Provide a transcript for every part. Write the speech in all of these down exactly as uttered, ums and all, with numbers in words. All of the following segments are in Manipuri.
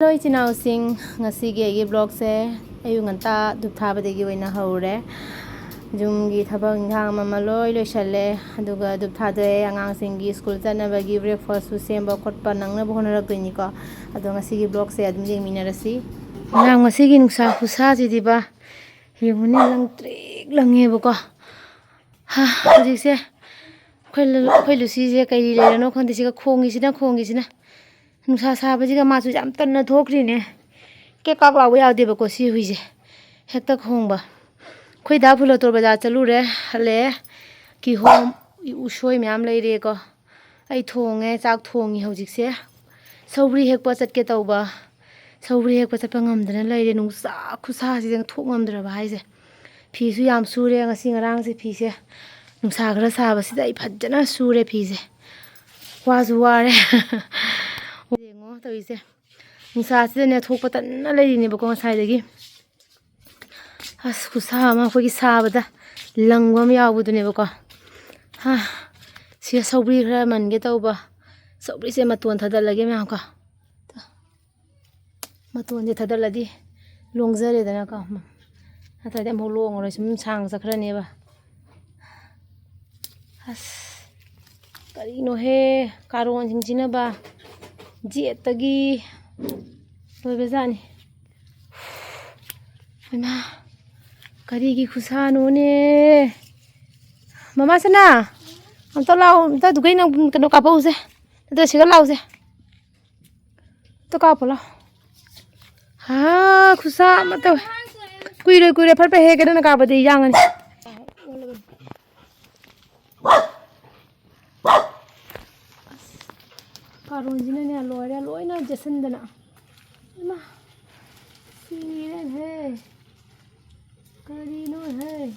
ꯍꯜꯂꯣ ꯏꯆꯤꯟ ꯏꯅꯥꯎꯁꯤꯡ, ꯉꯁꯤꯒꯤ ꯑꯩꯒꯤ ꯕ꯭ꯂꯣꯒꯁꯦ ꯑꯌꯨꯛ ꯉꯟꯇꯥ ꯙꯨꯞ ꯊꯥꯕꯗꯒꯤ ꯑꯣꯏꯅ ꯍꯧꯔꯦ꯫ ꯌꯨꯝꯒꯤ ꯊꯕꯛ ꯏꯟꯈꯥꯡ ꯑꯃ ꯑꯃ ꯂꯣꯏ ꯂꯣꯏꯁꯜꯂꯦ, ꯑꯗꯨꯒ ꯙꯨꯞ ꯊꯥꯗꯣꯛꯑꯦ꯫ ꯑꯉꯥꯡꯁꯤꯡꯒꯤ ꯁ꯭ꯀꯨꯜ ꯆꯠꯅꯕꯒꯤ ꯕ꯭ꯔꯦꯛꯐꯥꯁꯁꯨ ꯁꯦꯝꯕ ꯈꯣꯠꯄ ꯅꯪꯅꯕ ꯍꯣꯠꯅꯔꯛꯇꯣꯏꯅꯤꯀꯣ꯫ ꯑꯗꯣ ꯉꯁꯤꯒꯤ ꯕ꯭ꯂꯣꯒꯁꯦ ꯑꯗꯨꯝ ꯌꯦꯡꯃꯤꯟꯅꯔꯁꯤ꯫ ꯃꯌꯥꯝ, ꯉꯁꯤꯒꯤ ꯅꯨꯡꯁꯥ ꯈꯨꯁꯥꯁꯤꯗꯤꯕ ꯌꯦꯡꯉꯨꯅꯦ, ꯂꯪ ꯇ꯭ꯔꯤꯛ ꯂꯪꯉꯦꯕꯀꯣ꯫ ꯍꯥ, ꯍꯧꯖꯤꯛꯁꯦ ꯑꯩꯈꯣꯏ ꯂꯨ-, ꯑꯩꯈꯣꯏ ꯂꯨꯁꯤꯁꯦ ꯀꯩ ꯂꯩꯔꯅꯣ ꯈꯪꯗꯦ, ꯁꯤꯒ ꯈꯣꯡꯉꯤꯁꯤꯅ ꯈꯣꯡꯉꯤꯁꯤꯅ꯫ ꯅꯨꯡꯁꯥ ꯁꯥꯕꯁꯤꯒ ꯃꯥꯁꯨ ꯌꯥꯝ ꯇꯟꯅ ꯊꯣꯛꯈ꯭ꯔꯤꯅꯦ꯫ ꯀꯦꯛ ꯀꯥꯛ ꯂꯥꯎꯕ ꯌꯥꯗꯦꯕꯀꯣ ꯁꯤ ꯍꯨꯏꯁꯦ, ꯍꯦꯛꯇ ꯈꯣꯡꯕ꯫ ꯑꯩꯈꯣꯏ ꯗꯥ ꯐꯨꯂꯇꯣꯔ ꯕꯖꯥꯔ ꯆꯠꯂꯨꯔꯦ, ꯍꯜꯂꯛꯑꯦ꯫ ꯀꯤꯍꯣꯝ, ꯎꯁꯣꯏ ꯃꯌꯥꯝ ꯂꯩꯔꯦꯀꯣ꯫ ꯑꯩ ꯊꯣꯡꯉꯦ, ꯆꯥꯛ ꯊꯣꯡꯉꯤ ꯍꯧꯖꯤꯛꯁꯦ꯫ ꯁꯧꯒ꯭ꯔꯤ ꯍꯦꯛꯄ ꯆꯠꯀꯦ ꯇꯧꯕ, ꯁꯧꯒ꯭ꯔꯤ ꯍꯦꯛꯄ ꯆꯠꯄ ꯉꯝꯗꯅ ꯂꯩꯔꯦ, ꯅꯨꯡꯁꯥ ꯈꯨꯁꯥꯁꯤꯗ ꯊꯣꯛ ꯉꯝꯗ꯭ꯔꯕ ꯍꯥꯏꯁꯦ꯫ ꯐꯤꯁꯨ ꯌꯥꯝ ꯁꯨꯔꯦ ꯉꯁꯤ ꯉꯔꯥꯡꯁꯦ ꯐꯤꯁꯦ, ꯅꯨꯡꯁꯥ ꯈꯔ ꯁꯥꯕꯁꯤꯗ ꯑꯩ ꯐꯖꯅ ꯁꯨꯔꯦ ꯐꯤꯁꯦ꯫ ꯋꯥꯁꯨ ꯋꯥꯔꯦ꯫ ꯌꯦꯡꯉꯣ ꯇꯧꯔꯤꯁꯦ, ꯅꯨꯡꯁꯥꯁꯤꯗꯅꯦ ꯊꯣꯛꯄ ꯇꯟꯅ ꯂꯩꯔꯤꯅꯦꯕꯀꯣ ꯉꯁꯥꯏꯗꯒꯤ꯫ ꯑꯁ, ꯈꯨꯠꯁꯥ ꯑꯃ, ꯑꯩꯈꯣꯏꯒꯤ ꯁꯥꯕꯗ ꯂꯪꯕ ꯑꯃ ꯌꯥꯎꯕꯗꯨꯅꯦꯕꯀꯣ꯫ ꯍꯥ, ꯁꯤꯗ ꯁꯧꯒ꯭ꯔꯤ ꯈꯔ ꯃꯟꯒꯦ ꯇꯧꯕ꯫ ꯁꯧꯒ꯭ꯔꯤꯁꯦ ꯃꯇꯣꯟ ꯊꯥꯗꯠꯂꯒꯦ ꯃꯌꯥꯝꯀꯣ꯫ ꯃꯇꯣꯟꯁꯦ ꯊꯥꯗꯠꯂꯗꯤ ꯂꯣꯡꯖꯔꯦꯗꯅꯀꯣ꯫ ꯅꯠꯇ꯭ꯔꯗꯤ ꯑꯃꯨꯛ ꯂꯣꯡꯉꯔꯣꯏ, ꯁꯨꯝ ꯁꯥꯡ ꯆꯠꯈ꯭ꯔꯅꯦꯕ꯫ ꯑꯁ, ꯀꯔꯤꯅꯣꯍꯦ, ꯀꯥꯔꯣꯟꯁꯤꯡꯁꯤꯅꯕ ꯖꯦꯠꯇꯒꯤ ꯂꯣꯏꯕꯖꯥꯠꯅꯤ꯫ ꯍꯩꯃꯥ, ꯀꯔꯤꯒꯤ ꯈꯨꯁꯥꯅꯣꯅꯦ? ꯃꯃꯥ ꯁꯅꯥ, ꯑꯝꯇ ꯂꯥꯛꯑꯣ, ꯑꯝꯇ ꯑꯗꯨꯒꯩ ꯅꯪ ꯀꯩꯅꯣ ꯀꯥꯞꯄꯛꯎꯁꯦ꯫ ꯅꯠꯇ꯭ꯔ ꯁꯤꯒ ꯂꯥꯛꯎꯁꯦ꯫ ꯑꯝꯇ ꯀꯥꯞꯄꯣ ꯂꯥꯛꯑꯣ꯫ ꯍꯥ, ꯈꯨꯁꯥ ꯑꯃ ꯇꯧꯋꯦ꯫ ꯀꯨꯏꯔꯣꯏ, ꯀꯨꯏꯔꯣꯏ, ꯐꯠ ꯐꯠ ꯍꯦꯛ ꯀꯩꯅꯣꯅ ꯀꯥꯞꯄꯗꯤ ꯌꯥꯡꯉꯅꯤ꯫ ꯀꯥꯔꯣꯟꯁꯤꯅꯅꯦ ꯂꯣꯏꯔꯦ, ꯂꯣꯏꯅ ꯆꯦꯠꯁꯤꯟꯗꯅ꯫ ꯏꯃꯥ, ꯁꯤꯔꯦꯍꯦ꯫ ꯀꯔꯤꯅꯣꯍꯦ?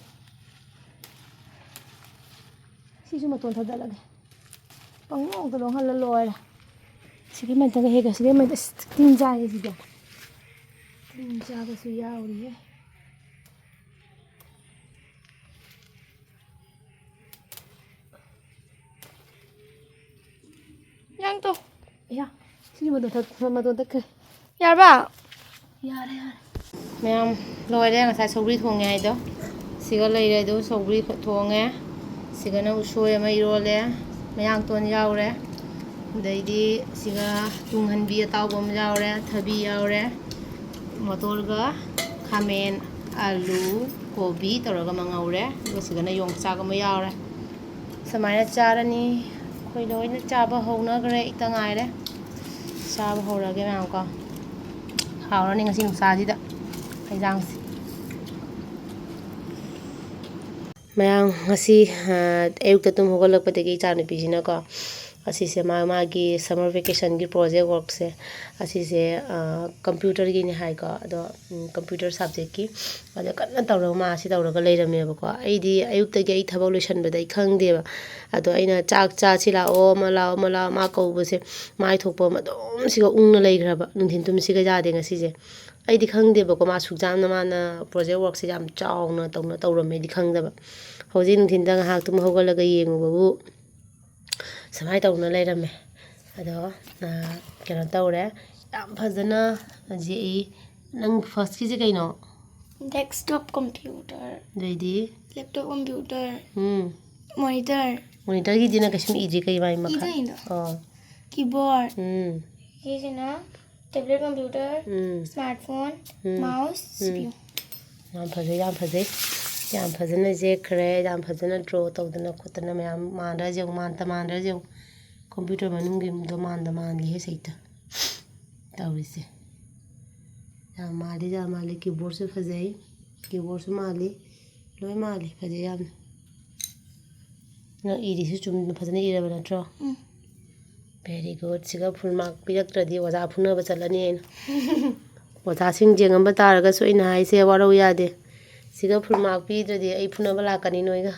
ꯁꯤꯁꯨ ꯃꯇꯣꯟ ꯊꯥꯗꯠꯂꯒꯦ꯫ ꯄꯪꯂꯣꯡꯗ ꯂꯣꯡꯍꯜꯂ ꯂꯣꯏꯔꯦ꯫ ꯁꯤꯒꯤ ꯃꯊꯛꯇ ꯍꯦꯛ, ꯁꯤꯒꯤ ꯃꯊꯛꯇ, ꯑꯁ, ꯇꯤꯟ ꯆꯥꯏꯌꯦ ꯁꯤꯗꯤ꯫ ꯇꯤꯟ ꯆꯥꯕꯁꯨ ꯌꯥꯎꯔꯤꯌꯦ꯫ ꯌꯥꯡ ꯇꯧ꯫ ꯑꯌꯥ, ꯁꯤꯒꯤ ꯃꯇꯣꯟ ꯊꯠ-, ꯃꯇꯣꯟ ꯇꯠꯈ꯭ꯔꯦ꯫ ꯌꯥꯔꯕ? ꯌꯥꯔꯦ, ꯌꯥꯔꯦ꯫ ꯃꯌꯥꯝ ꯂꯣꯏꯔꯦ, ꯉꯁꯥꯏ ꯁꯧꯒ꯭ꯔꯤ ꯊꯣꯡꯉꯦ ꯍꯥꯏꯗꯣ꯫ ꯁꯤꯒ ꯂꯩꯔꯦ, ꯑꯗꯨ ꯁꯧꯒ꯭ꯔꯤ ꯊꯣꯡꯉꯦ꯫ ꯁꯤꯒꯅ ꯎꯁꯣꯏ ꯑꯃ ꯏꯔꯣꯜꯂꯦ, ꯃꯌꯥꯡꯇꯣꯟ ꯌꯥꯎꯔꯦ꯫ ꯑꯗꯩꯗꯤ ꯁꯤꯒ ꯇꯨꯡꯍꯟꯕꯤ ꯑꯇꯥꯎꯕ ꯑꯃ ꯌꯥꯎꯔꯦ, ꯊꯕꯤ ꯌꯥꯎꯔꯦ, ꯃꯣꯇꯣꯔꯒ ꯈꯥꯃꯦꯟ, ꯑꯂꯨ, ꯀꯣꯕꯤ ꯇꯧꯔꯒ ꯑꯃ ꯉꯧꯔꯦ꯫ ꯑꯗꯨꯒ ꯁꯤꯒꯅ ꯌꯣꯡꯆꯥꯛ ꯑꯃ ꯌꯥꯎꯔꯦ꯫ ꯁꯨꯃꯥꯏꯅ ꯆꯥꯔꯅꯤ꯫ ꯑꯩꯈꯣꯏ ꯂꯣꯏꯅ ꯆꯥꯕ ꯍꯧꯅꯈ꯭ꯔꯦ, ꯏꯇ ꯉꯥꯏꯔꯦ꯫ ꯆꯥꯕ ꯍꯧꯔꯒꯦ ꯃꯌꯥꯝꯀꯣ꯫ ꯍꯥꯎꯔꯅꯤ ꯉꯁꯤ ꯅꯨꯡꯁꯥꯁꯤꯗ ꯍꯦꯟꯖꯥꯡꯁꯦ꯫ ꯃꯌꯥꯝ ꯉꯁꯤ, ꯑ, ꯑꯌꯨꯛꯇ ꯇꯨꯝ ꯍꯧꯒꯠꯂꯛꯄꯗꯒꯤ ꯏꯆꯥꯅꯨꯄꯤꯁꯤꯅꯀꯣ, ꯑꯁꯤꯁꯦ ꯃꯥ, ꯃꯥꯒꯤ summer vacationꯒꯤ project workꯁꯦ, ꯑꯁꯤꯁꯦ, ꯑ, computerꯒꯤꯅꯤ ꯍꯥꯏꯀꯣ꯫ ꯑꯗꯣ, ꯎꯝ, computer subjectꯀꯤ꯫ ꯑꯗꯣ ꯀꯟꯅ ꯇꯧꯔꯒ ꯃꯥ ꯁꯤ ꯇꯧꯔꯒ ꯂꯩꯔꯝꯃꯦꯕꯀꯣ꯫ ꯑꯩꯗꯤ ꯑꯌꯨꯛꯇꯒꯤ ꯑꯩ ꯊꯕꯛ ꯂꯣꯏꯁꯟꯕꯗ ꯑꯩ ꯈꯪꯗꯦꯕ꯫ ꯑꯗꯣ ꯑꯩꯅ, "ꯆꯥꯛ ꯆꯥꯁꯤ ꯂꯥꯛꯑꯣ, ꯑꯃ ꯂꯥꯛꯑꯣ, ꯑꯃ ꯂꯥꯛꯑꯣ", ꯃꯥ ꯀꯧꯕꯁꯦ ꯃꯥꯏ ꯊꯣꯛꯄ ꯑꯃ ꯑꯗꯨꯝ ꯁꯤꯒ ꯎꯪꯅ ꯂꯩꯈ꯭ꯔꯕ, ꯅꯨꯡꯊꯤꯟ ꯇꯨꯝꯁꯤꯒ ꯌꯥꯗꯦ ꯉꯁꯤꯁꯦ꯫ ꯑꯩꯗꯤ ꯈꯪꯗꯦꯕꯀꯣ, ꯃꯥ ꯁꯨꯛ ꯌꯥꯝꯅ ꯃꯥꯅ project workꯁꯦ ꯌꯥꯝ ꯆꯥꯎꯅ ꯇꯧꯅ ꯇꯧꯔꯝꯃꯦꯗꯤ ꯈꯪꯗꯕ꯫ ꯍꯧꯖꯤꯛ ꯅꯨꯡꯊꯤꯟꯗ ꯉꯥꯏꯍꯥꯛ ꯇꯨꯝ ꯍꯧꯒꯠꯂꯒ ꯌꯦꯡꯉꯨꯕꯕꯨ ꯁꯨꯃꯥꯏꯅ ꯇꯧꯅ ꯂꯩꯔꯝꯃꯦ꯫ ꯑꯗꯣ, ꯑ, ꯀꯩꯅꯣ ꯇꯧꯔꯦ, ꯌꯥꯝ ꯐꯖꯅ ꯌꯦꯛꯏ꯫ ꯅꯪ firstꯀꯤꯁꯦ ꯀꯩꯅꯣ? Desktop computer꯫ ꯑꯗꯩꯗꯤ? Laptop computer꯫ ꯎꯝ꯫ Monitor꯫ Monitorꯒꯤꯗꯤ ꯅꯪ ꯀꯩꯁꯨꯝ ꯏꯗ꯭ꯔꯤ, ꯀꯩ ꯃꯥꯏ ꯃꯈꯥ? ꯏꯗꯣꯏꯅꯣ? ꯑꯣ꯫ Keyboard꯫ ꯎꯝ꯫ ꯁꯤꯁꯤꯅ tablet computer, ꯎꯝ꯫ Smartphone, ꯎꯝ꯫ Mouse, ꯎꯝ꯫ C P U꯫ ꯌꯥꯝ ꯐꯖꯩ, ꯌꯥꯝ ꯐꯖꯩ꯫ ꯌꯥꯝ ꯐꯖꯅ ꯌꯦꯛꯈ꯭ꯔꯦ, ꯌꯥꯝ ꯐꯖꯅ draw ꯇꯧꯗꯅ ꯈꯣꯠꯇꯅ ꯃꯌꯥꯝ ꯃꯥꯟꯗ꯭ꯔꯥ ꯌꯦꯡꯉꯨ, ꯃꯥꯟꯇ ꯃꯥꯟꯗ꯭ꯔꯥ ꯌꯦꯡꯉꯨ꯫ Computer ꯃꯅꯨꯡꯒꯤꯗꯣ ꯃꯥꯟꯗ ꯃꯥꯜꯂꯤꯍꯦ ꯁꯩꯇ ꯇꯧꯔꯤꯁꯦ꯫ ꯌꯥꯝ ꯃꯥꯜꯂꯤ, ꯌꯥꯝ ꯃꯥꯜꯂꯤ꯫ Keyboardꯁꯨ ꯐꯖꯩ, keyboardꯁꯨ ꯃꯥꯜꯂꯤ, ꯂꯣꯏ ꯃꯥꯜꯂꯤ, ꯐꯖꯩ ꯌꯥꯝꯅ꯫ ꯅꯪ ꯏꯔꯤꯁꯤ ꯆꯨꯝꯅ ꯐꯖꯅ ꯏꯔꯕ ꯅꯠꯇ꯭ꯔꯣ? ꯎꯝ꯫ Very good꯫ ꯁꯤꯒ full mark ꯄꯤꯔꯛꯇ꯭ꯔꯗꯤ ꯑꯣꯖꯥ ꯐꯨꯅꯕ ꯆꯠꯂꯅꯤ ꯑꯩꯅ꯫ ꯑꯣꯖꯥꯁꯤꯡ ꯌꯦꯡꯉꯝꯕ ꯇꯥꯔꯒꯁꯨ ꯑꯩꯅ ꯍꯥꯏꯁꯦ ꯋꯥꯔꯧ ꯌꯥꯗꯦ꯫ ꯁꯤꯒ full mark ꯄꯤꯗ꯭ꯔꯗꯤ ꯑꯩ ꯐꯨꯅꯕ ꯂꯥꯛꯀꯅꯤ ꯅꯣꯏꯒ꯫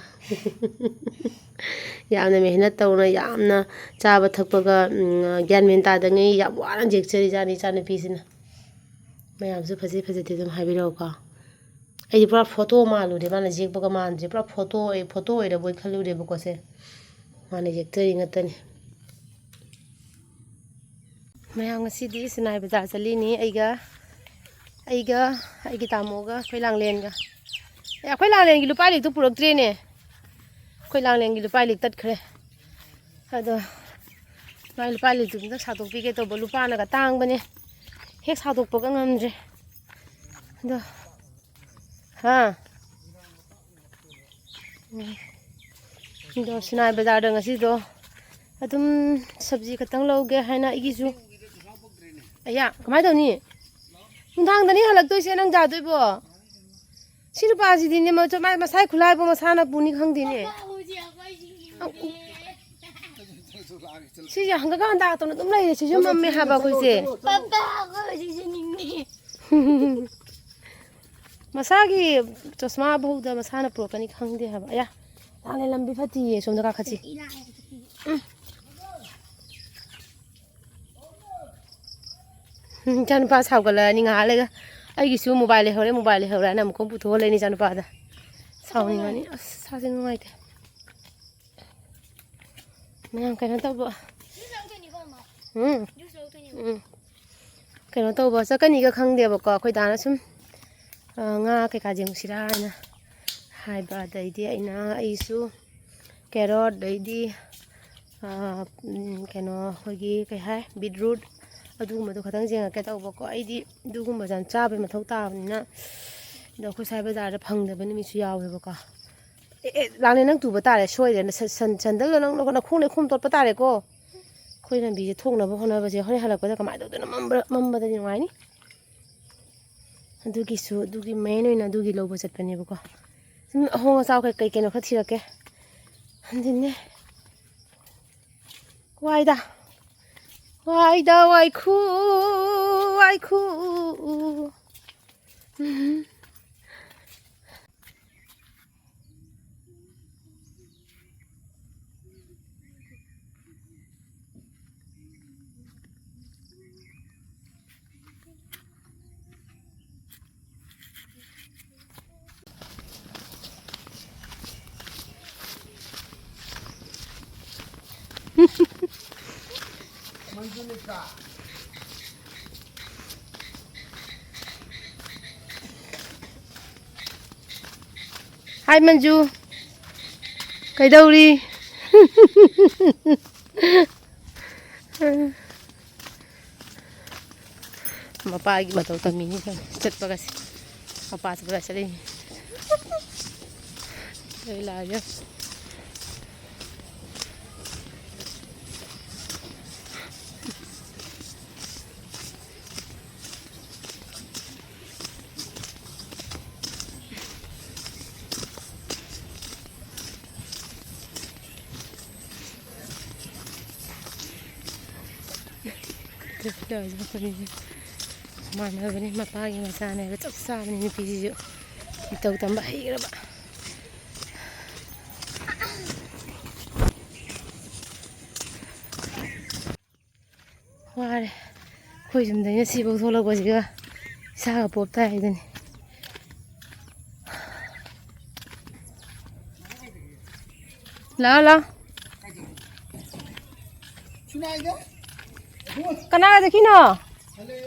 ꯌꯥꯝꯅ ꯃꯦꯍꯅꯠ ꯇꯧꯅ, ꯌꯥꯝꯅ ꯆꯥꯕ ꯊꯛꯄꯒ, ꯎꯝ, ꯒ꯭ꯌꯥꯟ ꯃꯦꯟ ꯇꯥꯗꯉꯩ ꯌꯥꯝ ꯋꯥꯅ ꯌꯦꯛꯆꯔꯤꯖꯥꯠꯅꯤ ꯏꯆꯥꯅꯨꯄꯤꯁꯤꯅ꯫ ꯃꯌꯥꯝꯁꯨ ꯐꯖꯩ ꯐꯖꯗꯦ ꯑꯗꯨꯝ ꯍꯥꯏꯕꯤꯔꯛꯎꯀꯣ꯫ ꯑꯩꯗꯤ ꯄꯨꯔꯥ photo ꯃꯥꯜꯂꯨꯔꯦ, ꯃꯥꯅ ꯌꯦꯛꯄꯒ ꯃꯥꯟꯗ꯭ꯔꯦ, ꯄꯨꯔꯥ photo ꯑꯣꯏ-, photo ꯑꯣꯏꯔꯕꯣꯏ ꯈꯜꯂꯨꯔꯦꯕꯀꯣ ꯁꯦ꯫ ꯃꯥꯅ ꯌꯦꯛꯆꯔꯤ ꯉꯥꯛꯇꯅꯤ꯫ ꯃꯌꯥꯝ, ꯉꯁꯤꯗꯤ ꯁꯤꯅꯥꯏ ꯕꯖꯥꯔ ꯆꯠꯂꯤꯅꯤ꯫ ꯑꯩꯒ ꯑꯩꯒ ꯑꯩꯒꯤ ꯇꯥꯃꯣꯒ ꯑꯩꯈꯣꯏ ꯂꯥꯡꯂꯦꯟꯒ꯫ ꯑꯦ, ꯑꯩꯈꯣꯏ ꯂꯥꯡꯂꯦꯟꯒꯤ ꯂꯨꯄꯥ ꯂꯤꯛꯇꯣ ꯄꯨꯔꯛꯇ꯭ꯔꯦꯅꯦ꯫ ꯑꯩꯈꯣꯏ ꯂꯥꯡꯂꯦꯟꯒꯤ ꯂꯨꯄꯥ ꯂꯤꯛ ꯇꯠꯈ꯭ꯔꯦ꯫ ꯑꯗꯣ ꯃꯥꯏ ꯂꯨꯄꯥ ꯂꯤꯛꯇꯨ ꯑꯝꯇ ꯁꯥꯗꯣꯛꯄꯤꯒꯦ ꯇꯧꯕ, ꯂꯨꯄꯥꯅꯒ ꯇꯥꯡꯕꯅꯦ꯫ ꯍꯦꯛ ꯁꯥꯗꯣꯛꯄꯒ ꯉꯝꯗ꯭ꯔꯦ꯫ ꯑꯗꯣ ꯍꯥ? ꯎꯝ꯫ ꯑꯗꯣ ꯁꯤꯅꯥꯏ ꯕꯖꯥꯔꯗ ꯉꯁꯤꯗꯣ ꯑꯗꯨꯝ ꯁꯕꯖꯤ ꯈꯛꯇꯪ ꯂꯧꯒꯦ ꯍꯥꯏꯅ ꯑꯩꯒꯤꯁꯨ꯫ ꯑꯌꯥ, ꯀꯃꯥꯏꯅ ꯇꯧꯅꯤ? ꯅꯨꯡꯗꯥꯡꯗꯅꯤ ꯍꯜꯂꯛꯇꯣꯏꯁꯦ, ꯅꯪ ꯌꯥꯗꯣꯏꯕꯣ? ꯁꯤ ꯅꯨꯄꯥꯁꯤꯗꯤꯅꯦ, ꯃꯆ-, ꯃꯥ-, ꯃꯁꯥꯏ ꯈꯨꯂꯥꯏꯕꯨ ꯃꯁꯥꯅ ꯄꯨꯅꯤ ꯈꯪꯗꯦꯅꯦ꯫ ꯁꯤꯁꯦ ꯍꯪꯒꯠꯀ ꯍꯟꯗꯥ ꯇꯧꯅ ꯑꯗꯨꯝ ꯂꯩꯔꯦ, ꯁꯤꯁꯨ ꯃꯝꯃꯦ ꯍꯥꯏꯕ ꯑꯩꯈꯣꯏꯁꯦ꯫ ꯄꯥꯄꯥ, ꯑꯩꯈꯣꯏ ꯍꯧꯖꯤꯛ ꯆꯠꯅꯤꯡꯉꯦ꯫ ꯃꯁꯥꯒꯤ ꯆꯁꯃꯥ ꯐꯥꯎꯗ ꯃꯁꯥꯅ ꯄꯨꯔꯛꯀꯅꯤ ꯈꯪꯗꯦ ꯍꯥꯏꯕ꯫ ꯑꯌꯥ, ꯂꯥꯡꯂꯦ, ꯂꯝꯕꯤ ꯐꯠꯇꯤꯌꯦ, ꯁꯣꯝꯗ ꯀꯥꯈꯠꯁꯤ꯫ ꯎꯝ꯫ ꯎꯝ, ꯏꯆꯥꯅꯨꯄꯥ ꯁꯥꯎꯒꯠꯂꯛꯑꯅꯤ ꯉꯥꯏꯍꯥꯛ ꯂꯩꯒ꯫ ꯑꯩꯒꯤꯁꯨ ꯃꯣꯕꯥꯏꯜ ꯂꯩꯍꯧꯔꯦ, ꯃꯣꯕꯥꯏꯜ ꯂꯩꯍꯧꯔꯦ ꯍꯥꯏꯅ ꯑꯃꯨꯛ ꯈꯣꯡ ꯄꯨꯊꯣꯛꯍꯜꯂꯅꯤ ꯏꯆꯥꯅꯨꯄꯥꯗ꯫ ꯁꯥꯎꯅꯤꯡꯉꯅꯤ꯫ ꯑꯁ, ꯁꯥꯁꯦ ꯅꯨꯡꯉꯥꯏꯇꯦ꯫ ꯃꯌꯥꯝ ꯀꯩꯅꯣ ꯇꯧꯕ꯫ ꯎꯝ꯫ ꯎꯝ꯫ ꯀꯩꯅꯣ ꯇꯧꯕ ꯆꯠꯀꯅꯤꯒ ꯈꯪꯗꯦꯕꯀꯣ, ꯑꯩꯈꯣꯏ ꯗꯥꯅ ꯁꯨꯝ, ꯑ, ꯉꯥ ꯀꯩꯀꯥ ꯌꯦꯡꯉꯨꯁꯤꯔꯥ ꯍꯥꯏꯅ ꯍꯥꯏꯕ꯫ ꯑꯗꯩꯗꯤ ꯑꯩꯅ, ꯑꯩꯁꯨ ꯀꯦꯔꯣꯠ, ꯑꯗꯩꯗꯤ, ꯑ, ꯎꯝ, ꯀꯩꯅꯣ, ꯑꯩꯈꯣꯏꯒꯤ ꯀꯩ ꯍꯥꯏ, ꯕꯤꯠꯔꯨꯠ, ꯑꯗꯨꯒꯨꯝꯕꯗꯣ ꯈꯇꯪ ꯌꯦꯡꯉꯛꯀꯦ ꯇꯧꯕꯀꯣ꯫ ꯑꯩꯗꯤ ꯑꯗꯨꯒꯨꯝꯕꯁꯦ ꯌꯥꯝ ꯆꯥꯕꯩ ꯃꯊꯧ ꯇꯥꯕꯅꯤꯅ꯫ ꯑꯗꯣ ꯑꯩꯈꯣꯏ ꯁ꯭ꯋꯥꯏ ꯕꯖꯥꯔꯗ ꯐꯪꯗꯕ ꯅꯨꯃꯤꯠꯁꯨ ꯌꯥꯎꯋꯦꯕꯀꯣ꯫ ꯑꯦ, ꯑꯦ, ꯂꯥꯡꯂꯦ, ꯅꯪ ꯇꯨꯕ ꯇꯥꯔꯦ, ꯁꯣꯏꯗ꯭ꯔꯦ꯫ ꯅ-, ꯁꯟ-, ꯁꯟꯗꯜꯗꯣ ꯅꯪ ꯅꯈꯣꯡ ꯂꯩꯈꯣꯝ ꯇꯣꯠꯄ ꯇꯥꯔꯦꯀꯣ꯫ ꯑꯩꯈꯣꯏ ꯂꯝꯕꯤꯁꯦ ꯊꯣꯛꯅꯕ ꯍꯣꯠꯅꯕꯁꯦ ꯍꯣꯔꯦꯟ ꯍꯜꯂꯛꯄꯗ ꯀꯃꯥꯏꯅ ꯇꯧꯗꯣꯏꯅꯣ? ꯃꯝꯕ-, ꯃꯝꯕꯗꯗꯤ ꯅꯨꯡꯉꯥꯏꯅꯤ꯫ ꯑꯗꯨꯒꯤꯁꯨ, ꯑꯗꯨꯒꯤ main ꯑꯣꯏꯅ ꯑꯗꯨꯒꯤ ꯂꯧꯕ ꯆꯠꯄꯅꯦꯕꯀꯣ꯫ ꯁꯨꯝ ꯑꯍꯣꯡ ꯑꯆꯥꯎ ꯀꯩ, ꯀꯩ ꯀꯩꯅꯣ ꯈꯔ ꯊꯤꯔꯛꯀꯦ꯫ ꯑꯗꯨꯅꯦ꯫ ꯋꯥꯏꯗ꯫ ꯋꯥꯏꯗ ꯋꯥꯏꯈꯨ, ꯋꯥꯏꯈꯨ꯫ ꯎꯝ꯫ ꯃꯟꯖꯨꯂꯤꯀꯥ꯫ ꯑꯥꯏ ꯃꯟꯖꯨ, ꯀꯩꯗꯧꯔꯤ? ꯃꯄꯥꯒꯤ ꯃꯇꯧ ꯇꯝꯃꯤꯅꯤ ꯆꯠꯄꯒꯁꯦ꯫ ꯃꯄꯥ ꯆꯠꯄꯒ ꯆꯠꯂꯤꯅꯤ꯫ ꯑꯩ ꯂꯥꯛꯑꯒꯦ꯫ ꯃꯥꯟꯅꯕꯅꯤ, ꯃꯄꯥꯒꯤ ꯃꯆꯥꯅꯦꯕ, ꯆꯞ ꯆꯥꯕꯅꯤ ꯅꯨꯄꯤꯁꯤꯁꯨ꯫ ꯃꯇꯧ ꯇꯝꯕ ꯍꯩꯈ꯭ꯔꯕ꯫ ꯋꯥꯔꯦ꯫ ꯑꯩꯈꯣꯏ ꯌꯨꯝꯗꯩꯅ ꯁꯤꯐꯧ ꯊꯣꯛꯂꯛꯄꯁꯤꯒ ꯏꯁꯥꯒ ꯄꯣꯞ ꯇꯥꯏ ꯍꯥꯏꯗꯨꯅꯤ꯫ ꯂꯥꯛꯑꯣ, ꯂꯥꯛꯑꯣ꯫ ꯀꯅꯥꯒ ꯆꯠꯈꯤꯅꯣ?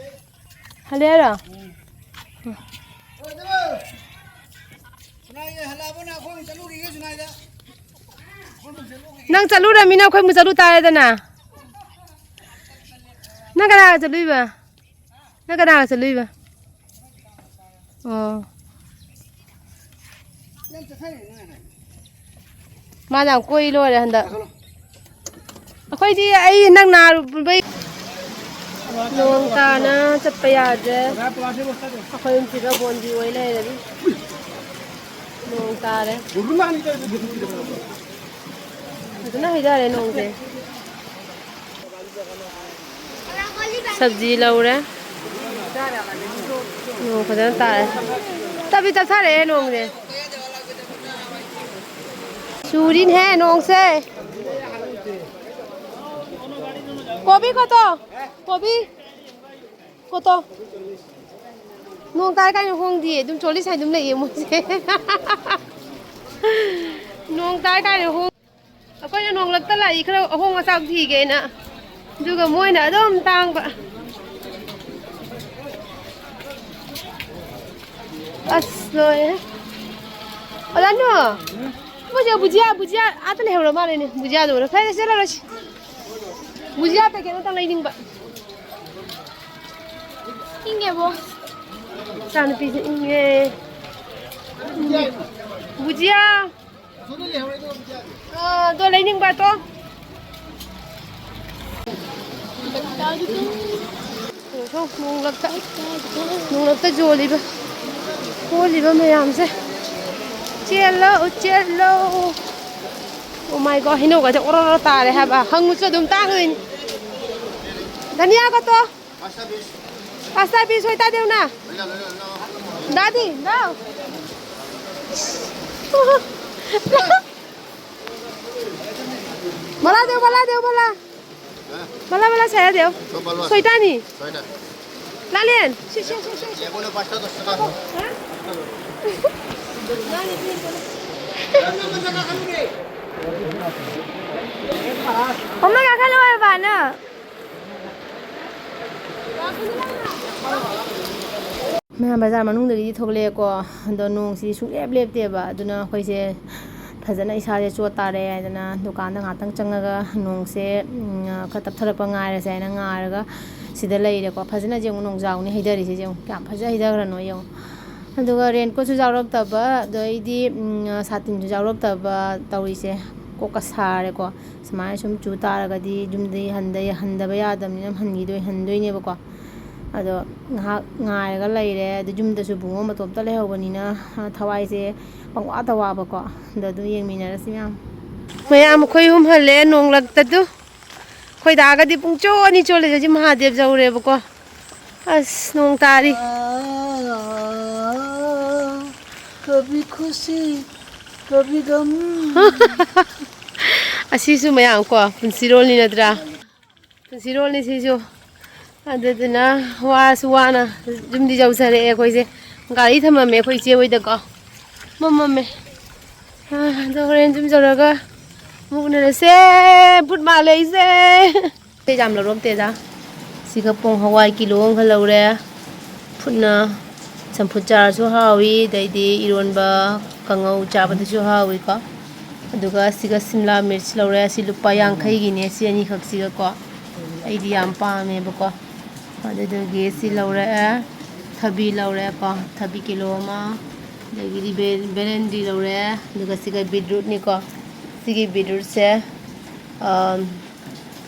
ꯍꯜꯂꯦ ꯍꯥꯏꯔꯣ? ꯅꯪ ꯆꯠꯂꯨꯔꯃꯤꯅ ꯑꯩꯈꯣꯏ ꯑꯃꯨꯛ ꯆꯠꯂꯨ ꯇꯥꯔꯦꯗꯅ꯫ ꯅꯪ ꯀꯅꯥꯒ ꯆꯠꯂꯨꯏꯕ? ꯅꯪ ꯀꯅꯥꯒ ꯆꯠꯂꯨꯏꯕ? ꯑꯣ꯫ ꯃꯥꯅ ꯌꯥꯝ ꯀꯣꯏ ꯂꯣꯏꯔꯦ ꯍꯟꯗꯛ꯫ ꯑꯩꯈꯣꯏꯗꯤ ꯑꯩ ꯍꯟꯗꯛ ꯅꯥꯔꯨꯕꯩ ꯅꯣꯡ ꯇꯥꯅ ꯆꯠꯄ ꯌꯥꯗ꯭ꯔꯦ꯫ ꯑꯩꯈꯣꯏ ꯑꯍꯨꯝꯁꯤꯒ ꯕꯣꯟꯗꯤ ꯑꯣꯏ ꯂꯩꯔꯦ꯫ ꯅꯣꯡ ꯇꯥꯔꯦ꯫ ꯐꯖꯅ ꯍꯩꯊꯔꯦ ꯅꯣꯡꯁꯦ꯫ ꯁꯕꯖꯤ ꯂꯧꯔꯦ꯫ ꯅꯣꯡ ꯐꯖꯅ ꯇꯥꯔꯦ꯫ ꯇꯞꯇꯤ ꯇꯞꯊꯔꯛꯑꯦ ꯅꯣꯡꯁꯦ꯫ ꯆꯨꯔꯤꯅꯦꯍꯦ ꯅꯣꯡꯁꯦ꯫ ꯀꯣꯕꯤ ꯀꯣꯇꯣ? ꯀꯣꯕꯤ ꯀꯣꯇꯣ? ꯅꯣꯡ ꯇꯥꯏ ꯀꯥꯏꯅ ꯍꯣꯡꯗꯤꯌꯦ, ꯑꯗꯨꯝ ꯆꯣꯠꯂꯤ ꯁꯥꯏ ꯑꯗꯨꯝ ꯂꯩꯌꯦ ꯃꯣꯏꯁꯦ꯫ ꯅꯣꯡ ꯇꯥꯏ ꯀꯥꯏꯅ ꯍꯣꯡ-, ꯑꯩꯈꯣꯏꯅ ꯅꯣꯡꯂꯛꯇ ꯂꯥꯛꯏ, ꯈꯔ ꯑꯍꯣꯡ ꯑꯆꯥꯎ ꯊꯤꯒꯦꯅ, ꯑꯗꯨꯒ ꯃꯣꯏꯅ ꯑꯗꯨꯝ ꯇꯥꯡꯕ꯫ ꯑꯁ, ꯂꯣꯏꯔꯦ꯫ ꯑꯣꯖꯥꯅꯨ, ꯃꯣꯏꯁꯦ ꯕꯨꯖꯤꯌꯥ, ꯕꯨꯖꯤꯌꯥ ꯑꯥꯗ ꯂꯩꯍꯧꯔ ꯃꯥꯜꯂꯦꯅꯦ꯫ ꯕꯨꯖꯤꯌꯥꯗꯣ ꯎꯔ ꯐꯔꯦ, ꯆꯦꯜꯂꯔꯣꯏꯁꯤ꯫ ꯕꯨꯖꯤꯌꯥ ꯄꯦꯀꯦꯠ ꯑꯃꯇꯪ ꯂꯩꯅꯤꯡꯕ꯫ ꯏꯪꯉꯦꯕꯣ꯫ ꯏꯆꯥꯅꯨꯄꯤꯁꯦ ꯏꯪꯉꯦ꯫ ꯕꯨꯖꯤꯌꯥ꯫ ꯑꯥ, ꯑꯗꯣ ꯂꯩꯅꯤꯡꯕ ꯑꯗꯣ꯫ ꯅꯣꯡꯂꯛꯇ, ꯅꯣꯡꯂꯛꯇ ꯌꯣꯜꯂꯤꯕ, ꯈꯣꯜꯂꯤꯕ ꯃꯌꯥꯝꯁꯦ꯫ ꯆꯦꯜꯂꯣ, ꯆꯦꯜꯂꯣ꯫ Oh my God, ꯍꯩꯅꯧꯒꯁꯦ ꯑꯣꯔꯣ ꯑꯣꯔꯣ ꯇꯥꯔꯦ ꯍꯥꯏꯕ꯫ ꯍꯪꯉꯨꯁꯨ ꯑꯗꯨꯝ ꯇꯥꯡꯗꯣꯏꯅꯤ꯫ ꯙꯅꯤꯌꯥ ꯀꯠꯇꯣ꯫ ꯄꯥꯁꯇꯥ ꯕꯤꯁ ꯑꯣꯏꯇꯥꯗꯦꯎꯅ꯫ ꯗꯥꯗꯤ, ꯗꯥꯎ꯫ ꯃꯂꯥ ꯗꯦꯎ, ꯃꯂꯥ ꯗꯦꯎ, ꯃꯂꯥ꯫ ꯃꯂꯥ, ꯃꯂꯥ ꯁꯥꯌꯥ ꯗꯦꯎ꯫ ꯁꯣꯏꯇꯥꯅꯤ꯫ ꯂꯥꯂꯦꯟ꯫ ꯁꯤ, ꯁꯤ, ꯁꯤ, ꯁꯤ, ꯁꯤ꯫ ꯍꯥ? ꯑꯃ ꯀꯥꯈꯠꯂꯣ ꯍꯥꯏꯕ ꯅꯪ꯫ ꯃꯌꯥꯝ ꯕꯖꯥꯔ ꯃꯅꯨꯡꯗꯒꯤꯗꯤ ꯊꯣꯛꯂꯛꯑꯦꯀꯣ, ꯑꯗꯣ ꯅꯣꯡꯁꯤꯗꯤ ꯁꯨꯡꯂꯦꯞ ꯂꯦꯞꯇꯦꯕ꯫ ꯑꯗꯨꯅ ꯑꯩꯈꯣꯏꯁꯦ ꯐꯖꯅ ꯏꯁꯥꯁꯦ ꯆꯣꯠ ꯇꯥꯔꯦ ꯍꯥꯏꯗꯅ ꯗꯨꯀꯥꯟꯗ ꯉꯥꯛꯇꯪ ꯆꯪꯉꯒ ꯅꯣꯡꯁꯦ, ꯎꯝ, ꯈꯔ ꯇꯞꯊꯔꯛꯄ ꯉꯥꯏꯔꯁꯦ ꯍꯥꯏꯅ ꯉꯥꯏꯔꯒ ꯁꯤꯗ ꯂꯩꯔꯦꯀꯣ꯫ ꯐꯖꯅ ꯌꯦꯡꯉꯨ, ꯅꯣꯡꯖꯥꯎꯅꯤ ꯍꯩꯊꯔꯤꯁꯦ ꯌꯦꯡꯉꯨ, ꯀꯌꯥꯝ ꯐꯖ ꯍꯩꯊꯈ꯭ꯔꯅꯣ ꯌꯦꯡꯉꯨ꯫ ꯑꯗꯨꯒ raincoat ꯁꯨ ꯌꯥꯎꯔꯛꯇꯕ, ꯑꯗꯣ ꯑꯩꯗꯤ, ꯎꯝ, ꯁꯥꯇꯤꯟꯁꯨ ꯌꯥꯎꯔꯛꯇꯕ ꯇꯧꯔꯤꯁꯦ꯫ ꯀꯣꯛꯀ ꯁꯥꯔꯦꯀꯣ꯫ ꯁꯨꯃꯥꯏꯅ ꯁꯨꯝ ꯆꯨ ꯇꯥꯔꯒꯗꯤ ꯌꯨꯝꯗꯩ ꯍꯟꯗ-, ꯍꯟꯗꯕ ꯌꯥꯗꯕꯅꯤꯅ ꯍꯟꯈꯤꯗꯣꯏ-, ꯍꯟꯗꯣꯏꯅꯦꯕꯀꯣ꯫ ꯑꯗꯣ ꯉꯥꯏꯍꯥꯛ ꯉꯥꯏꯔꯒ ꯂꯩꯔꯦ꯫ ꯑꯗꯨ ꯌꯨꯝꯗꯁꯨ ꯕꯨꯡꯉꯣ ꯃꯇꯣꯝꯇ ꯂꯩꯍꯧꯕꯅꯤꯅ, ꯑ, ꯊꯋꯥꯏꯁꯦ ꯄꯪꯋꯥꯗ ꯋꯥꯕꯀꯣ꯫ ꯑꯗꯣ ꯑꯗꯨꯝ ꯌꯦꯡꯃꯤꯟꯅꯔꯁꯤ ꯃꯌꯥꯝ꯫ ꯃꯌꯥꯝ ꯑꯩꯈꯣꯏ ꯑꯍꯨꯝ ꯍꯜꯂꯦ ꯅꯣꯡꯂꯛꯇꯗꯨ꯫ ꯑꯩꯈꯣꯏ ꯗꯥꯒꯗꯤ ꯄꯨꯡ ꯆꯣꯅꯤ ꯆꯣꯜꯂꯦ꯫ ꯍꯧꯖꯤꯛ ꯃꯍꯥꯗꯦꯕ ꯌꯧꯔꯦꯕꯀꯣ꯫ ꯑꯁ, ꯅꯣꯡ ꯇꯥꯔꯤ꯫ ꯀꯕꯤ ꯈꯨꯁꯤ ꯀꯕꯤ ꯒꯝ꯫ ꯑꯁꯤꯁꯨ ꯃꯌꯥꯝ ꯀꯣ, ꯄꯨꯟꯁꯤꯔꯣꯜꯅꯤ ꯅꯠꯇ꯭ꯔꯥ? ꯄꯨꯟꯁꯤꯔꯣꯜꯅꯤ ꯁꯤꯁꯨ꯫ ꯑꯗꯨꯗꯨꯅ ꯋꯥꯁꯨ ꯋꯥꯅ ꯌꯨꯝꯗꯤ ꯌꯧꯖꯔꯛꯑꯦ ꯑꯩꯈꯣꯏꯁꯦ꯫ ꯒꯥꯔꯤ ꯊꯝꯃꯝꯃꯦ ꯑꯩꯈꯣꯏ ꯏꯆꯦ ꯍꯣꯏꯗꯀꯣ꯫ ꯃꯝꯃꯝꯃꯦ꯫ ꯑ, ꯑꯗꯣ ꯍꯣꯔꯦꯟ ꯌꯨꯝ ꯌꯧꯔꯒ ꯑꯃꯨꯛ ꯎꯅꯔꯁꯦ꯫ ꯕꯨꯠ ꯃꯥꯜꯂꯦ ꯑꯩꯁꯦ꯫ ꯑꯇꯩ ꯌꯥꯝ ꯂꯧꯔꯛꯇꯦꯗ꯫ ꯁꯤꯒ ꯄꯣꯡ ꯍꯋꯥꯏ ꯀꯤꯂꯣ ꯑꯃꯒ ꯂꯧꯔꯦ꯫ ꯐꯨꯠꯅ ꯆꯝꯐꯨꯠ ꯆꯥꯔꯁꯨ ꯍꯥꯎꯏ, ꯑꯗꯩꯗꯤ ꯏꯔꯣꯟꯕ ꯀꯥꯡꯉꯧ ꯆꯥꯕꯗꯁꯨ ꯍꯥꯎꯏꯀꯣ꯫ ꯑꯗꯨꯒ ꯁꯤꯒ ꯁꯤꯝꯂꯥ ꯃꯤꯔꯆ ꯂꯧꯔꯦ, ꯁꯤ ꯂꯨꯄꯥ ꯌꯥꯡꯈꯩꯒꯤꯅꯦ, ꯁꯤ ꯑꯅꯤꯈꯛꯁꯤꯒꯀꯣ꯫ ꯑꯩꯗꯤ ꯌꯥꯝ ꯄꯥꯝꯃꯦꯕꯀꯣ꯫ ꯑꯗꯨꯗꯨꯒꯤ ꯁꯤ ꯂꯧꯔꯛꯑꯦ, ꯊꯕꯤ ꯂꯧꯔꯦꯀꯣ, ꯊꯕꯤ ꯀꯤꯂꯣ ꯑꯃ, ꯑꯗꯒꯤꯗꯤ ꯕꯦ-, ꯕꯦꯂꯦꯟꯗ꯭ꯔꯤ ꯂꯧꯔꯦ, ꯑꯗꯨꯒ ꯁꯤꯒ ꯕꯤꯠꯔꯨꯠꯅꯤꯀꯣ꯫ ꯁꯤꯒꯤ ꯕꯤꯠꯔꯨꯠꯁꯦ, ꯑꯝ,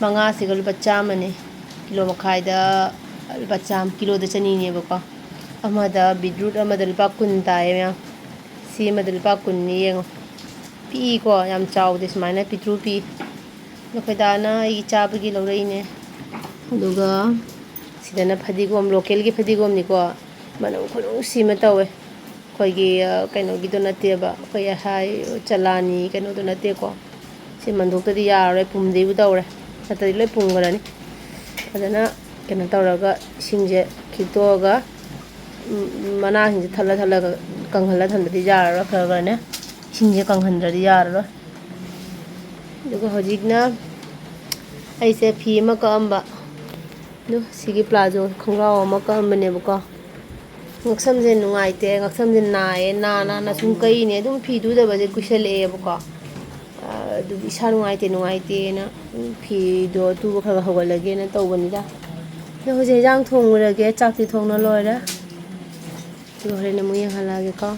ꯃꯉꯥꯁꯤꯒ ꯂꯨꯄꯥ ꯆꯥꯝꯃꯅꯦ꯫ ꯀꯤꯂꯣ ꯃꯈꯥꯏꯗ ꯂꯨꯄꯥ ꯆꯥꯝꯃ, ꯀꯤꯂꯣꯗ ꯆꯅꯤꯅꯦꯕꯀꯣ꯫ ꯑꯃꯗ ꯕꯤꯠꯔꯨꯠ ꯑꯃꯗ ꯂꯨꯄꯥ ꯀꯨꯟ ꯇꯥꯏꯌꯦ ꯃꯌꯥꯝ꯫ ꯁꯤ ꯑꯃꯗ ꯂꯨꯄꯥ ꯀꯨꯟꯅꯤ ꯌꯦꯡꯉꯣ꯫ ꯄꯤꯛꯏꯀꯣ, ꯌꯥꯝ ꯆꯥꯎꯗꯦ, ꯁꯨꯃꯥꯏꯅ ꯄꯤꯛꯇ꯭ꯔꯨ ꯄꯤ꯫ ꯑꯗꯣ ꯑꯩꯈꯣꯏ ꯗꯥꯅ ꯑꯩꯒꯤ ꯆꯥꯕꯒꯤ ꯂꯧꯔꯛꯏꯅꯦ꯫ ꯑꯗꯨꯒ ꯁꯤꯗꯅ ꯐꯗꯤꯒꯣꯝ, ꯂꯣꯀꯦꯜꯒꯤ ꯐꯗꯤꯒꯣꯝꯅꯤꯀꯣ꯫ ꯃꯅꯝ ꯈꯨꯅꯨꯡꯁꯤ ꯑꯃ ꯇꯧꯋꯦ꯫ ꯑꯩꯈꯣꯏꯒꯤ, ꯑ, ꯀꯩꯅꯣꯒꯤꯗꯣ ꯅꯠꯇꯦꯕ, ꯑꯩꯈꯣꯏ ꯍꯥꯏ ꯆꯂꯥꯅꯤ ꯀꯩꯅꯣꯗꯣ ꯅꯠꯇꯦꯀꯣ꯫ ꯁꯤ ꯃꯟꯗꯣꯛꯇꯗꯤ ꯌꯥꯔꯔꯣꯏ, ꯄꯨꯝꯗꯣꯏꯕꯨ ꯇꯧꯔꯦ꯫ ꯅꯠꯇ꯭ꯔꯗꯤ ꯂꯣꯏ ꯄꯨꯝꯈ꯭ꯔꯅꯤ꯫ ꯐꯖꯅ ꯀꯩꯅꯣ ꯇꯧꯔꯒ ꯏꯁꯤꯡꯁꯦ ꯈꯤꯛꯇꯣꯛꯑꯒ, ꯎꯝ, ꯃꯅꯥꯁꯤꯡꯁꯦ ꯊꯠꯂ ꯊꯠꯂꯒ ꯀꯪꯍꯜꯂ ꯊꯝꯗꯗꯤ ꯌꯥꯔꯔꯣꯏ꯫ ꯈꯔ ꯈꯔꯅꯦ ꯏꯁꯤꯡꯁꯦ ꯀꯪꯍꯟꯗ꯭ꯔꯗꯤ ꯌꯥꯔꯔꯣꯏ꯫ ꯑꯗꯨꯒ ꯍꯧꯖꯤꯛꯅ ꯑꯩꯁꯦ ꯐꯤ ꯑꯃ ꯀꯛꯑꯝꯕ, ꯑꯗꯨ ꯁꯤꯒꯤ ꯄ꯭ꯂꯥꯖꯣ ꯈꯣꯡꯒ꯭ꯔꯥꯎ ꯑꯃ ꯀꯛꯑꯝꯕꯅꯦꯕꯀꯣ꯫ ꯉꯛꯁꯝꯁꯦ ꯅꯨꯡꯉꯥꯏꯇꯦ, ꯉꯛꯁꯝꯁꯦ ꯅꯥꯏꯌꯦ, ꯅꯥ ꯅꯥꯅ ꯁꯨꯝ ꯀꯛꯏꯅꯦ꯫ ꯑꯗꯨꯝ ꯐꯤ ꯇꯨꯗꯕꯁꯦ ꯀꯨꯏꯁꯜꯂꯛꯑꯦꯕꯀꯣ꯫ ꯑꯗꯨꯒꯤ ꯏꯁꯥ ꯅꯨꯡꯉꯥꯏꯇꯦ ꯅꯨꯡꯉꯥꯏꯇꯦꯅ ꯐꯤꯗꯣ ꯇꯨꯕ ꯈꯔ ꯈꯔ ꯍꯧꯒꯠꯂꯒꯦꯅ ꯇꯧꯕꯅꯤꯗ꯫ ꯑꯗꯣ ꯍꯧꯖꯤꯛ ꯍꯦꯟꯖꯥꯡ ꯊꯣꯡꯉꯨꯔꯒꯦ, ꯆꯥꯛꯇꯤ ꯊꯣꯡꯅ ꯂꯣꯏꯔꯦ꯫ ꯑꯗꯨꯒ ꯍꯣꯔꯦꯟ ꯑꯃꯨꯛ ꯌꯦꯡꯍꯜꯂꯛꯑꯒꯦꯀꯣ꯫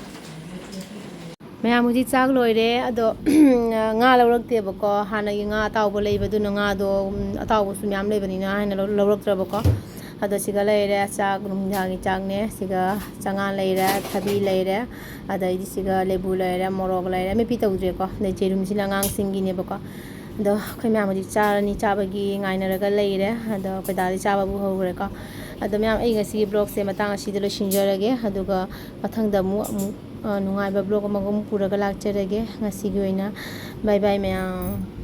ꯃꯌꯥꯝ ꯍꯧꯖꯤꯛ ꯆꯥꯛ ꯂꯣꯏꯔꯦ꯫ ꯑꯗꯣ ꯉꯥ ꯂꯧꯔꯛꯇꯦꯕꯀꯣ꯫ ꯍꯥꯟꯅꯒꯤ ꯉꯥ ꯑꯇꯥꯎꯕ ꯂꯩꯕꯗꯨꯅ ꯉꯥꯗꯣ, ꯎꯝ, ꯑꯇꯥꯎꯕꯁꯨ ꯃꯌꯥꯝ ꯂꯩꯕꯅꯤꯅ ꯍꯥꯏꯅ ꯂꯧ-, ꯂꯧꯔꯛꯇ꯭ꯔꯕꯀꯣ꯫ ꯑꯗꯣ ꯁꯤꯒ ꯂꯩꯔꯦ ꯆꯥꯛ, ꯅꯨꯡꯗꯥꯡꯒꯤ ꯆꯥꯛꯅꯦ꯫ ꯁꯤꯒ ꯆꯉꯥꯡ ꯂꯩꯔꯦ, ꯊꯕꯤ ꯂꯩꯔꯦ, ꯑꯗꯩꯗꯤ ꯁꯤꯒ ꯂꯦꯕꯨ ꯂꯩꯔꯦ, ꯃꯣꯔꯣꯛ ꯂꯩꯔꯦ꯫ ꯃꯤꯠꯄꯤ ꯇꯧꯗ꯭ꯔꯦꯀꯣ꯫ ꯑꯗꯩ ꯌꯦꯔꯨꯝꯁꯤꯅ ꯑꯉꯥꯡꯁꯤꯡꯒꯤꯅꯦꯕꯀꯣ꯫ ꯑꯗꯣ ꯑꯩꯈꯣꯏ ꯃꯌꯥꯝ ꯍꯧꯖꯤꯛ ꯆꯥꯔꯅꯤ, ꯆꯥꯕꯒꯤ ꯉꯥꯏꯅꯔꯒ ꯂꯩꯔꯦ꯫ ꯑꯗꯣ ꯑꯩꯈꯣꯏ ꯗꯥꯗꯤ ꯆꯥꯕꯕꯨ ꯍꯧꯈ꯭ꯔꯦꯀꯣ꯫ ꯑꯗꯣ ꯃꯌꯥꯝ, ꯑꯩ ꯉꯁꯤꯒꯤ vlogꯁꯦ ꯃꯇꯥꯡ ꯑꯁꯤꯗ ꯂꯣꯏꯁꯤꯟꯖꯔꯒꯦ꯫ ꯑꯗꯨꯒ ꯃꯊꯪꯗ ꯑꯃꯨꯛ, ꯑꯃꯨꯛ, ꯑ, ꯅꯨꯡꯉꯥꯏꯕ vlog ꯑꯃꯒ ꯑꯃꯨꯛ ꯄꯨꯔꯒ ꯂꯥꯛꯆꯔꯒꯦ꯫ ꯉꯁꯤꯒꯤ ꯑꯣꯏꯅ bye bye ꯃꯌꯥꯝ꯫